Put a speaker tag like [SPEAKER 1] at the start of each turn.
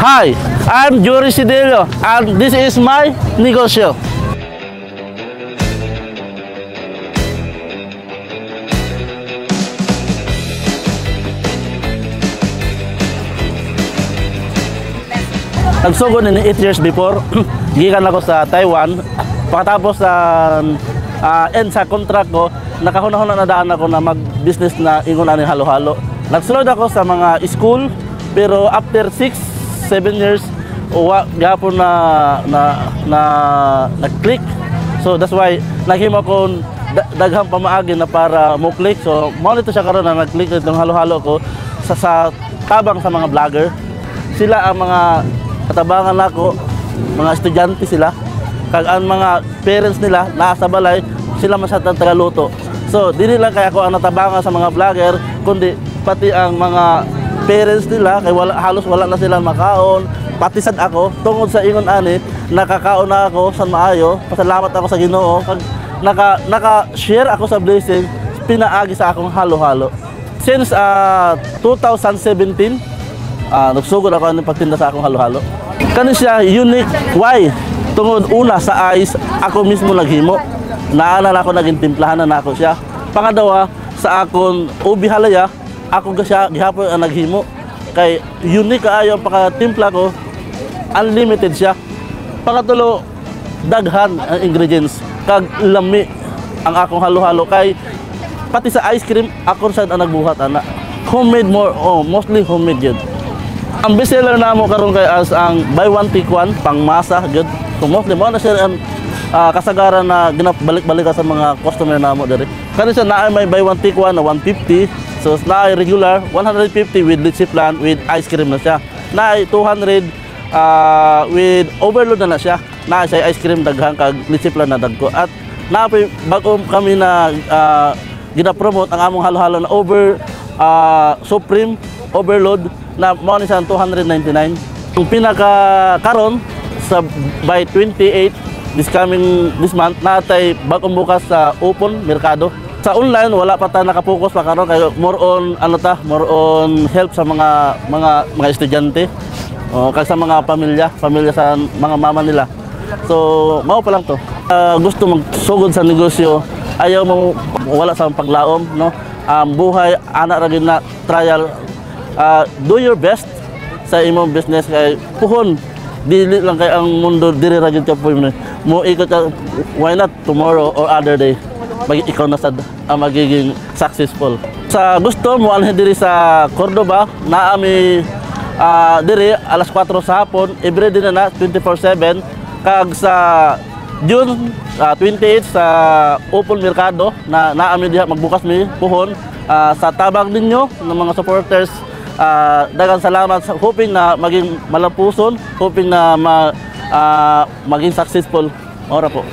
[SPEAKER 1] Hi, I'm Jury Sidelio and this is my negosyo. Nagsugod ni 8 years before, gikan ako sa Taiwan. Pagkatapos sa end sa contract ko, nakahuna-huna na daan ako na mag-business na ingon ani halo-halo. Nagsulod ako sa mga school, pero after 6-7 years, wa gapon na na na nag-click. So that's why naghimo ko daghang pamaagi na para mo click. So mao nito siya karon na nag-click itong halo-halo ko sa tabang sa mga vlogger. Sila ang mga katabangan nako, mga estudyante sila. Kag ang mga parents nila naa sa balay, sila man sa tagaluto. So dili lang kay ako ang natabangan sa mga vlogger, kundi pati ang mga parents nila kay wala, halos wala na sila makaon. Pati sad ako tungod sa ingon ani, nakakaon na ako sa maayo. Pasalamat ako sa Ginoo kag naka-share ako sa blessing pinaagi sa akong halo-halo. Since 2017, nagsugod ako ng pagtinda sa akong halo-halo. Kani siya unique. Why? Tungod una sa ice, ako mismo naghimo. Naana na ako, naging timplahan na ako siya. Pangadawa, sa akong ubi halaya, ako ga siya gihapon ang naghimo. Kay unique kaayo ang pakatimpla ko, unlimited siya. Pangatulo, daghan ang ingredients kag lami ang akong halo-halo kay pati sa ice cream ako sad ang nagbuhat ana. Homemade more, oh, mostly homemade yun. Ang bestseller namo karon kay as ang buy one take one pangmasa gyud. So mostly mo na siya ang kasagaran na ginabalik-balik sa mga customer namo diri. Kani siya naay may buy one take one na 150. So naay regular 150 with leche flan with ice cream na siya. Naay 200 with overload na siya. Naay siya ice cream daghan kag leche flan na dagko. At naay bago kami na gina-promote ang among halo-halo na over supreme overload na mao ni siya 299. Ang pinaka karon sa by 28 this month natay bagong bukas sa Open Mercado. Sa online wala pa ta nakapokus pa karon kay more on ano ta, more on help sa mga estudyante o kag sa mga pamilya sa mga mama nila. So mao pa lang to. Gusto magsugod sa negosyo, ayaw mo wala sa paglaom, no? Buhay ana ra gyud na trial. Do your best sa imong business kay puhon dili lang kay ang mundo diri ra gyud ka mo ikot ka, why not tomorrow or other day ikaw na sad ang magiging successful. Sa gusto mo anhi diri sa Cordoba, naa mi diri alas 4 sa hapon, everyday na 24/7. Kag sa June 28 sa Open Mercado na naa mi diha, magbukas mi puhon. Sa tabang ninyo ng mga supporters, daghang salamat, hoping na maging malampuson, hoping na maging successful. Ora po.